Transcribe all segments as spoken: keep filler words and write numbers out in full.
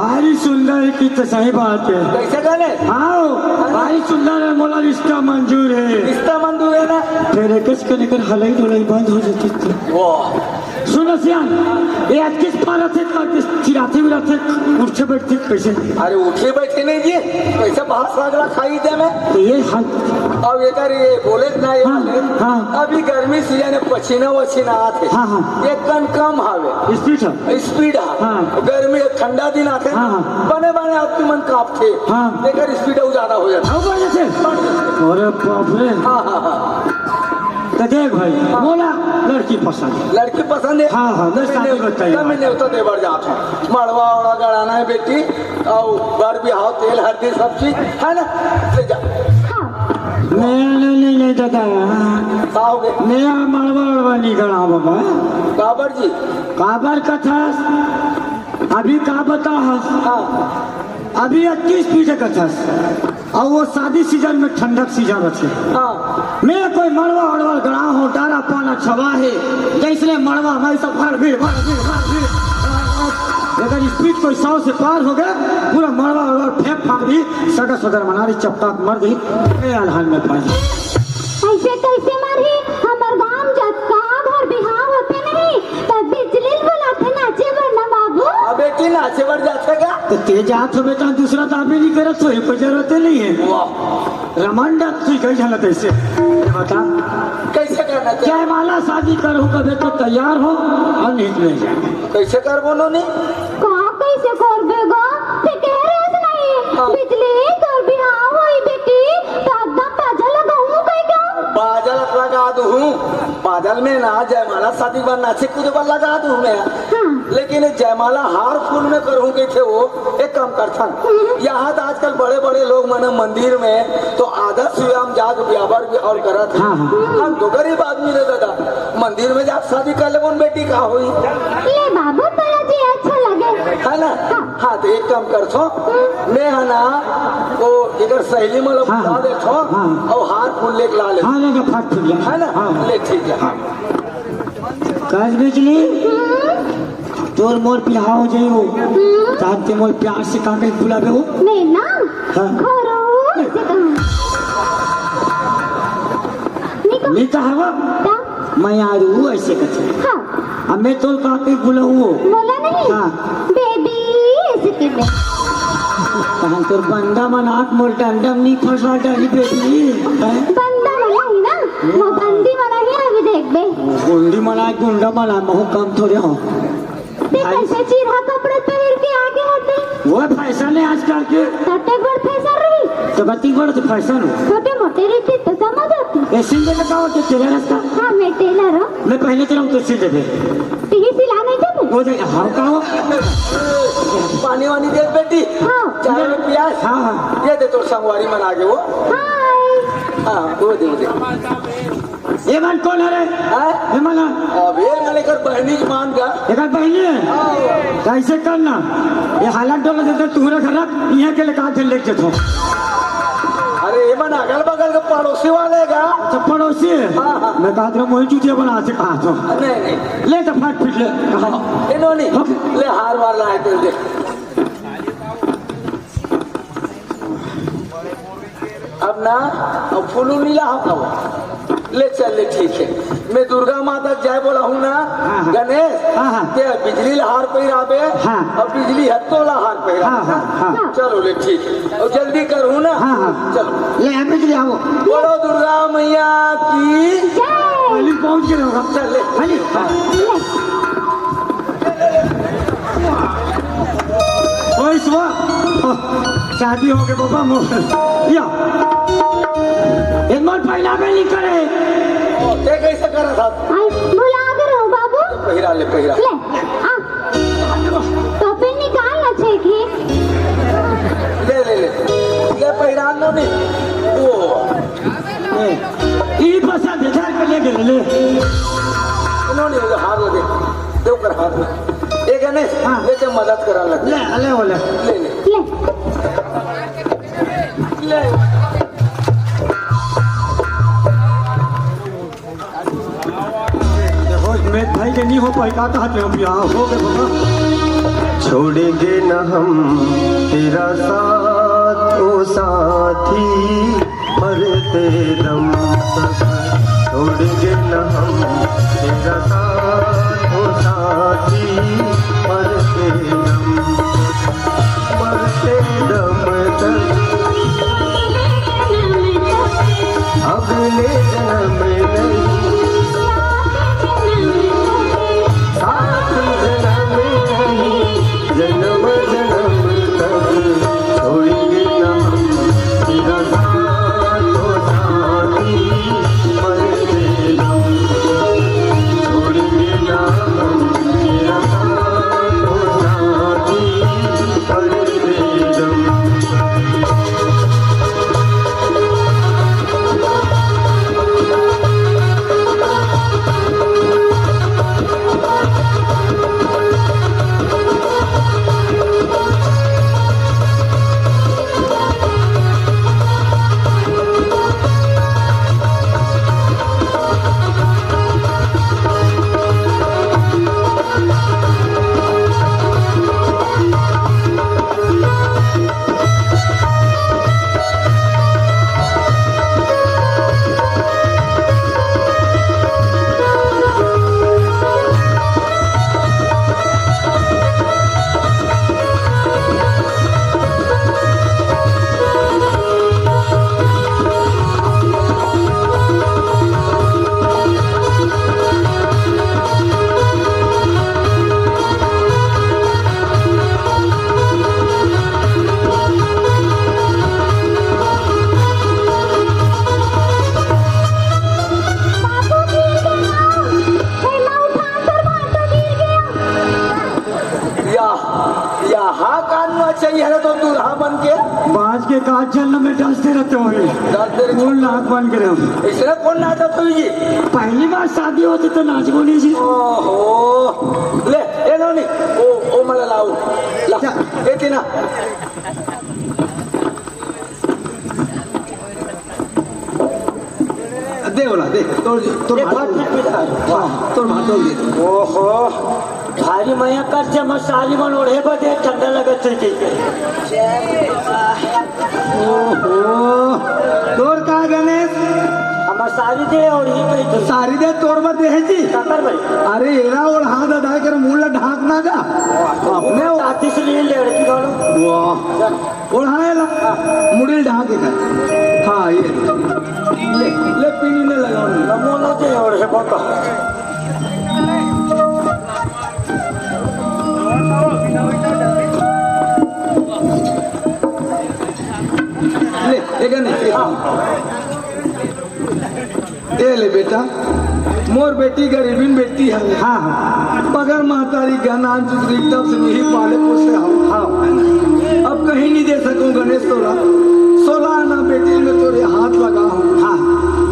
भारी सुंदर हे कि तो सही बात हे। कइसे कहने? हाँ, भारी सुंदर हे, मोला रिश्ता मंजूर हे। रिश्ता मंजूर हे ना? फेर एकस के लेकर हलई डोलई बंद हो जाती तो। वाह। सुन सियान, ये आज किस पार आथे, का किस चिराथे विराथे, उठे बैठे कइसे? अरे उठे बैठे नहीं जी, कइसे बाहर सागला खाई दे में। तो ये हाल। अब एकर ये बोले ना ये हाँ, वाले, हाँ। अभी गर्मी सीजन हे, पसीना वसीना आथे। हाँ, हाँ। ये कन कम हावे। Speed हे। Speed हे। हाँ। गर्मी ठंडा दिन आथे ना, हाँ, हाँ। बने बने आदमी मन कांपथे। हाँ। एकर speed अउ ज्यादा हो जाथे। अउ बढ़ जाथे। बढ़ जाथे। अरे बाप रे। हाँ, हाँ, हाँ। तो देख भाई, हाँ। मोला लड़की पसंद हे। लड़की पसंद हे? हाँ, हाँ, मैं तो शादी नेव-, करता हूँ। तो मैं नेवता दे बर जात हूँ। मड़वा ओड़वा गड़ाना हे बेटी, अउ बर बिहाव, तेल हरदी सब चीज हे ना, ले जा। हाँ। नहीं, नहीं, नहीं, नहीं दादा। का हो गे? मैं मड़वा ओड़वा नहीं गड़ा बाबा। काबर जी? काबर कथस? अभी का बताहस? हाँ। अभी इक्कीस पीछे कथस। अउ वो शादी सीजन में ठंडक सीजन रथे। हाँ। मैं कोई मड़वा अड़वा गड़ा हूँ, डारा पाना छवा हे, जइसने मड़वा में सब भड़ भीड़, भड़ भीड़, भड़ भीड़। अगर speed कोई सौ से पार हो गे, पूरा मड़वा अड़वा फेंक फांक दी, सगा सगर मनारी चपका के मर गई, मैं अलहन में पाई। अइसे कइसे मरही? हमर गांव जतका घर बिहाव होथे नहीं, त बिजली ल बुलाथे नाचे बर न बाबू। अब बेटी नाचे बर जाथे का? तो ते जात हो बेटा, दूसरा दाबे नहीं करत हो, कोई जरूरत नहीं हे। वाह। रमंडा तू कई झलक अइसे। ये बता। कइसे करना चाहिए? जयमाला शादी करहूँ कबे तो तैयार हो अउ नहीं तो नहीं जाए। कइसे करबो नोनी? का कइसे करबे गा? ते कहे रहेस नहीं, हाँ। बिजली तोर बिहाव होई बेटी, तो एकदम बाजा लगाहूँ कहि के। बाजा लगा दूँ। बाजा में ना जयमाला शादी बर नाचे कूदे बर लगा दूँ मैं। हाँ। लेकिन जयमाला हार फूल में करहूँ कहिथे वो, एक काम करथन। हम्म। यहाँ तो आजकल बड़े-बड़े लोग मन मंदिर में तो आधा सुयाम जाग ब्याबर भी और करत हे। हाँ, हाँ। हम तो गरीब आदमी रे दादा, मंदिर में जाके शादी कर लेबो न बेटी, का होई? ले बाबू, तोला जे अच्छा लगे। हे ना? हाँ। हाँ, तो एक काम करथो, हम्म। मैं हे ना, वो एकर सहेली मन ला हाँ, बुला हाँ। देथो, हाँ। अउ हार फूल लेके ला लेथो। हाँ, लेके फट फूल ले। हे ना? हाँ। ले, ठीक हे। हाँ। कस बिजली, हम्म? तोर मोर बिहाव हो जाई वो। हम्म? तहां ते मोर प्यार से का कहि बुलाबे वो? मैं ना? हाँ। घोरू से कहूँ। निको। नहीं कहा वो? का? मैं यारू अइसे कथे। हाँ। अब मैं तोर का कहि बुलाहूँ वो? बोला नहीं? हाँ। बेबी अइसे कथे। तहां तोर बंदा मन आके मोर डंडा में नहीं फंसा डारी बेबी। हैं? बंदा मन ही ना? वो बंदी मन ही अभी देखबे। गुंडी मन आय, गुंडा मन आय, महूँ कम थोड़े हूँ। ते भाई कइसे चिरहा कपड़ा पहिर के आगे हते? वो fashion हे आजकल के। तते बड़ fashion रही। तो गति बड़ तो fashion हो। छोटे मोटे रहिते तो समझ आती। ए, सिल दे बताओ तो tailor हस का? हाँ, मैं tailor हूँ। मैं पहले चलाऊँ तो सिल दे दे। तेही सिला नहीं जाते? वो दे, हाँ, का हो? पानी वानी दे बेटी। हाँ। चाय में पियास। हाँ, हाँ। ये दे तोर संगवारी मन आगे वो। हाय। हाँ, वो दे, वो दे। ये मन कोन हरे? हैं? ये मन ह? अब ये मन एकर बहिनी के मान का। एकर बहिनी हे? हाँ। त अइसे करना, ये हालत डोल देथे तुहरे घर, इहाँ के लेका झन लेके जथो। अरे, ये मन अगल बगल के पड़ोसी वाले का। अच्छा, पड़ोसी हे? हाँ, हाँ। मैं कहत रहा, मोही चूतिया बना से कहा तो। नहीं, नहीं। ले तो फट फिट ले। हाँ, इन्होंने। OK। ले हार वार लाए दे दे। अब ना, अब फूल उल नीला हो खाओ। ले चल, ले, ठीक हे। मैं दुर्गा माता जय बोला हूँ ना, हाँ, हाँ। गणेश, हाँ, हाँ। ते बिजली ला हार पहिराबे, हाँ। अब बिजली हे तो ला हार पहिराबे। हाँ, हाँ, हाँ। चलो ले, ठीक हे। अउ जल्दी करहूँ ना। हाँ, हाँ। चलो। ले, अभी बिजली आओ। बोलो दुर्गा मैया की। जय। पहले पहुँच गए होगा। चल ले। हाँ जी। हाँ। ले। ओए सुआ, शादी हो गे बाबा मोर। या। ए मोर पहिराबे नहीं करे। ते कइसे करत हस? आई, भुला गे रहो बाबू। पहिरा ले, पहिरा। ले, आ। तो फिर निकाल ना छेकी। ले, ले, ले। ले पहिरा लो नहीं। ओ। ए, ई पसंद हे, झाड़ के ले गेले, ले। इन्होंने वो हार लगे, दे ओकर हार में। ए गणेश, हाँ। ले ते मदद करा लगे। ले, ले, वो ले। ले, ले। ले। ले। देखो, मैं भाई के नहीं हो पाई, का कहते हो, बिहाव हो गे बाबा। छोड़ेंगे न हम तेरा साथ, ओ साथी, मरते दम तक। छोड़ेंगे न हम तेरा साथ, ओ साथी, मरते दम तक, मरते दम तक। अगले जन्म नहीं, सात जन्म नहीं, जन्म जन्म तक छोड़ेंगे ना हम तेरा साथ, ओ साथी, मरते दम तक। छोड़ेंगे ना हम तेरा साथ, ओ साथी, मरते दम तक। या, या, हा कान में चाहिए है तो दूल्हा बन के। बाज के काज जल में डसते रहते हो ये। डसते रहते। कौन नाक बन के रहे हो? इसने कौन नाचत होई जी? पहली बार शादी होती तो नाच बोली जी। ओहो। ले, ए नोनी, ओ, ओ मला लाओ। ला, क्या? ए तेना। दे ओला, दे। तोर, तोर ये भात बात नहीं पीता है। हाँ, तोर भात तोड़ दे। ओहो, भारी मया कर जे, हमर सारी मन ओढ़े बदे ठंडा लगत है जी। ओहो, तोर का गणेश? हमर सारी दे और ही कही तो। सारी दे तोर बर दे है जी। काकर भाई? अरे एरा ओढ़ा ददा कर मुंह ला ढांक ना गा। अपने वो ताती से लिए लड़की वालों। वाह। ओढ़ाए ला, मुड़ी ल ढांक के कर। हाँ, ये ले। ले, ले, पीनी ने लगाओ ना। नमो ना दे और है बता। ले, एक नहीं, एक नहीं। ए ले बेटा, मोर बेटी गरीबिन बेटी हवे। हाँ, हाँ। बगर महतारी गहना चुकरी तब से वही पाले पोसे हव। हाँ। अब कहीं नहीं दे सकूं गणेश तोला। सोला आना बेटी में तोरे हाथ लगा हूँ। हाँ।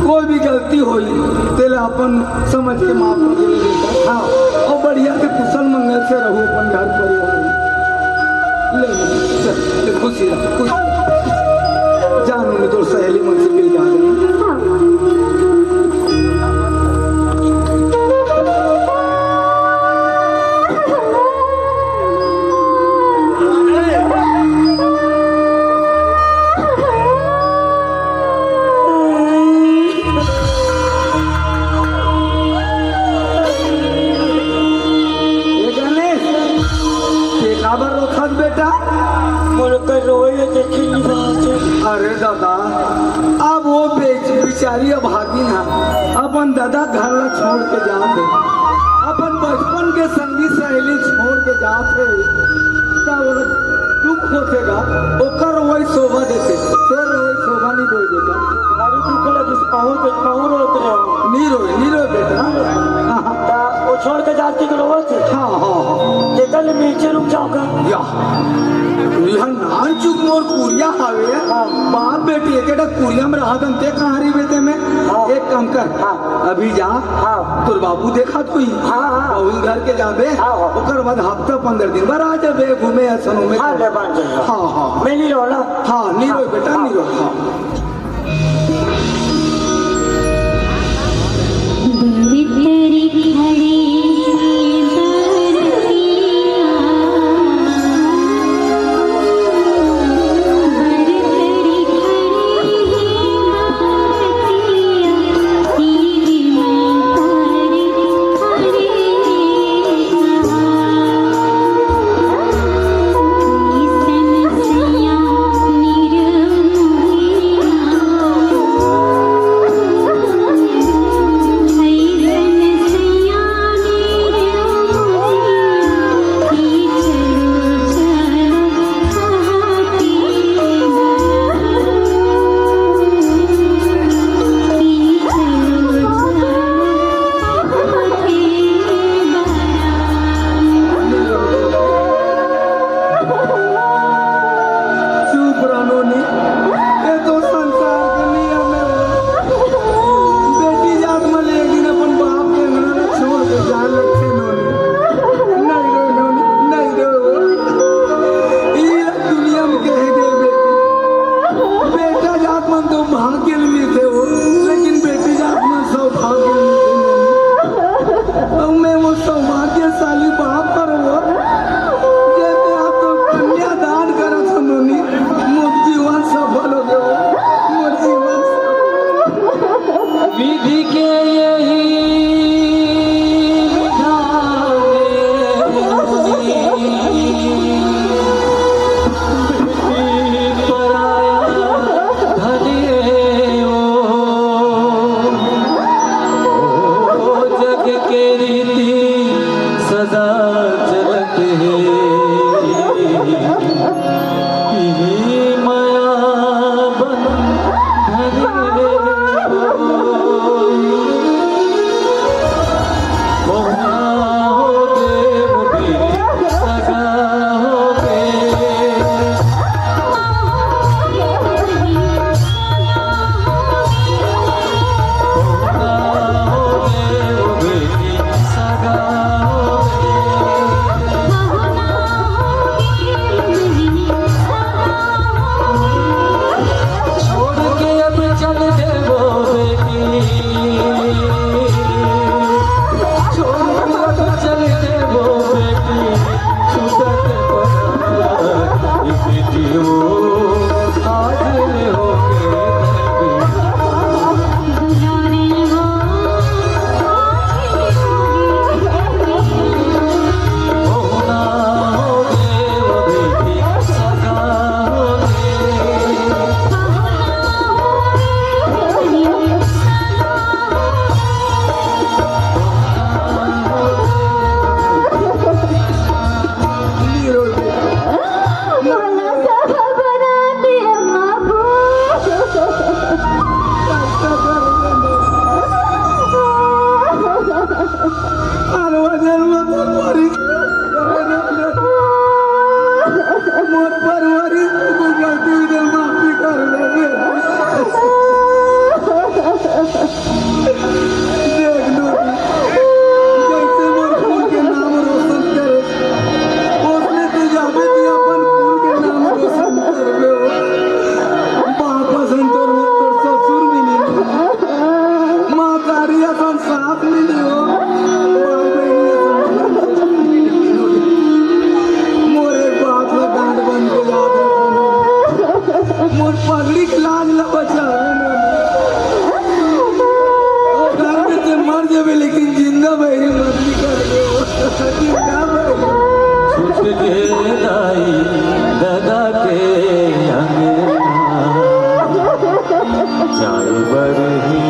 कोई भी गलती होई, तेला अपन समझ के माफ कर दे बेटा। हाँ। और बढ़िया से कुशल मंगल से रहू अपन घर परिवार। ले, ले, चल, ले, खुशी रह, खुशी रह। जान में तो सहेली मन से मिल जा रही। हाँ। ए गणेश, के काबर रोथस बेटा? मोर कर रोए देखे नहीं बात। अरे दादा, अब वो बेच-, बेचारी अभागिन हा अपन दादा घर ला छोड़ के जात हे, अपन बचपन के संगी सहेली छोड़ के जात हे, त ओला दुख होथे गा, ओकर रोवई शोभा देथे, तोर रोवई शोभा नहीं दोय बेटा। भारी दुख लगिस, बहुत, बहुत रोत रहे हो। नहीं रोए, नहीं रोए बेटा। हाँ, हाँ। त वो छोड़ के जात हे कि रोवत हे? हाँ, हाँ, हाँ। तेकर ले मैं नीचे रुक जाऊंगा। या, यह नानचुक मोर कुरिया हवे। हाँ। बाप बेटी एक, एक कुरिया में रहा दन, ते कहाँ रही बेटे में? हाँ। एक काम कर। हाँ। अभी जा, हाँ। तोर बाबू देखा तो ही। हाँ, हाँ। और घर के जाबे, हाँ, हाँ। ओकर बाद हफ्ता पंद्रह दिन बाद आ जाबे घूमे असन में। हाँ, ले बांध जाइए। हाँ, हाँ। मैं नहीं रहो ना। हाँ, नहीं रहो बेटा, हाँ। नहीं रहो। हाँ। भाग्य ले मिलथे वो, लेकिन बेटी जात मन सौभाग्य ले मिलथे। अउ मैं वो सौभाग्यशाली बाप हरंव, जेमे आप तो कन्यादान करत हव नोनी, मोर जीवन सफल हो गयो, मोर जीवन सफल। विधि के यही विधान है नोनी। पराया धने ओ, ओ जग के रीति सदा चलत हे। इही मया बंधन ओ। मोहना हो देव बेटी सगा हो देव। मोहना हो देव बेटी सगा हो देव। छोड़ के अब चल देबो बेटी, छोड़ के अब चल देबो बेटी, छूटत परान। ई बेटी ओ आज ले हो गए। मोर परवरिश में कोई गलती हुई तो माफी कर दे। देख लो, जैसे मोर कुल के नाम रोशन करे, ओसने तो जाबे कि अपन कुल के नाम रोशन करबे हो। बाप असन तोर, तोर ससुर मिली, महतारी असन सास मिली हो, बाप बहिनी असन मिली। मोर एक बात ला गांठ बन के याद रखना, मोर पगड़ी के लाज ला बचावे ना। ओ घर में ते मर जाबे, लेकिन जिंदा बहिरी मत निकाल दे। जिंदा बहिरी। छूट के दाई ददा के अंगना, चार बरही